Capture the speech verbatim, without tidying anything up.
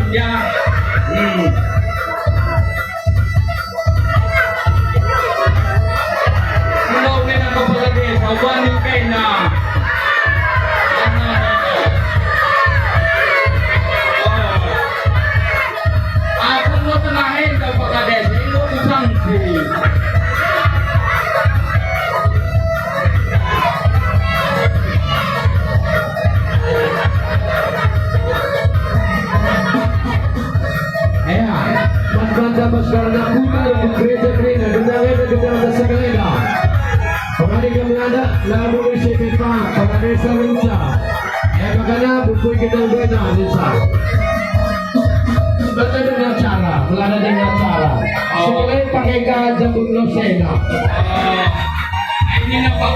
Ya. Hmm. Kalau kena kepala desa, wani kena. Oh. Aku lo tengahin kepala desa, enggo kusangsi. Ea, man banta pas karena kuta rembuk gereja kerina, gendang enda gendang dasa kalenda. Pengadi kami anda, lalu isi pepa, para desa lenca. Ea, makana bukui gendang dena lenca. Bata dengar cara, melada dengar cara. Oh. Sekolah pakai gajah pun no sena. Oh. Ini nampak